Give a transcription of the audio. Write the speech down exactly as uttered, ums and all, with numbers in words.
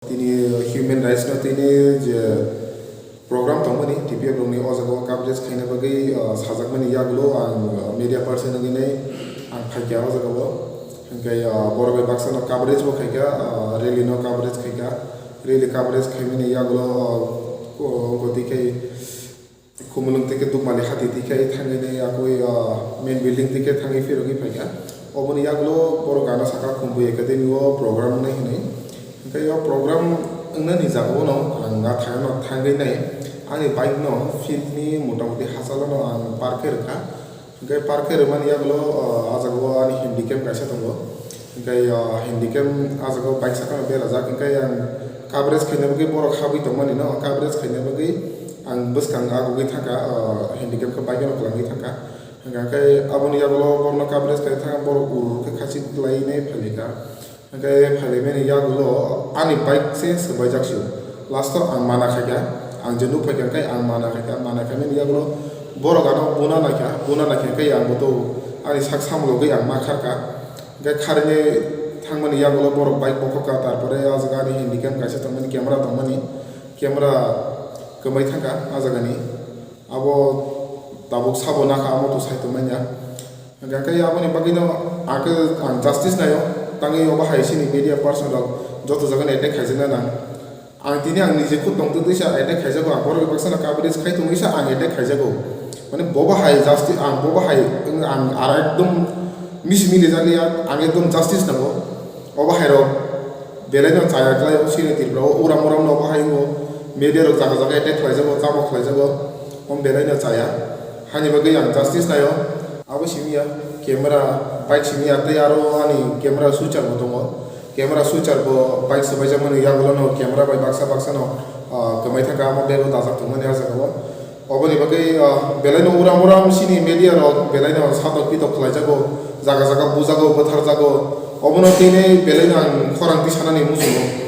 Tini human rights no tini je program tongmani T P F rokni o jaga o coverage khaina bagwi, ah, sajakmani yagulo ang, ah, media person wngwi nai ang phaikha o jaga o. Hwnkhe, ah, borok bai baksa no coverage bo khaikha, ah, rally no coverage khaikha. Rally coverage khaimani yagulo, ah, ko-, koti khai Khumulwng tike Dukmali hati tike thangwi nai akui, ah, main building tike thangwi phirogwi phaikha. Oboni yagulo borok gana saka Khumbu Academy o program wngnai hwnwi. Hwnkhe o program wngnani jagao no ang a thaiano thangwi nai ani bike no field ni motamuti hachalo no ang park khe rwkha. Hwnkhe park khe rwmani yagulo, ah, a jagao ani handicap kaisa tongo. Hwnkhe, ah, handicap a jagao bike sakano berajak. Hwnkhe ang coverage khaina bagwi borok habwi tongmani no coverage khaina bagwi ang bwskang agugwi thangkha, ah, handicap khe bike no kwlangwi thangkha. Hwnkhe aboni yagulo borokno coverage khaina thangkha borok ur ur khe khachik lainai phalikha. Hwnkhe phailaimani yagulo ani bike se swbaijak sio. Last o ang mana khaikha, ang je nuk phaikha hwnkhe ang mana khaikha, mana khaimani yagulo borok ano buna naikha, buna naikha hwnkhe ang boto ani sak samulogwi ang ma kharkha. Hwnkhe kharwi thangmani yagulo borok bike bokhokha, tarpore o jaga ani handicap kaisa tongmani, camera tongmani, camera kwmai thangkha o jagani. Abo tabuk sabo nakha, amo to sai tongmanya. Hwnkhe aboni bagwino ang khe ang justice naio, tangwi obo hai chini media person rok joto jagani attack khaijakna nang. Ang tini ang nije khud tongtwtwi sa attack khaijago, ang borok baksa no coverage khai tongwi sa ang attack khaijago. Mane bobo hai justice, ang bobo hai ang ar ekdom misi mili jaliya, ang ekdom justice nango. Obo hai rok belai no chaya khlai o chini Tripura o uram uram no obo hai wngo, media rok jaga jaga attack khlaijago, tamo khlaijago, omo belai no chaya. Hani bagwi ang justice naio. Abo simi ya, camera, bike simi ya, tei aro ani camera switcher bo tongo. Camera switcher bo bike swbaijak mani yagulo no camera bai baksa baksa no, ah, kwmai thangkha, amo bag o dajak tongmani ah jaga o. Oboni bagwi, ah, belai no uram uram chini media rok belai no satok pitok khlaijago, jaga jaga bujago, bwtharjago. Obono tini belai no ang khorang tisanani muchungo.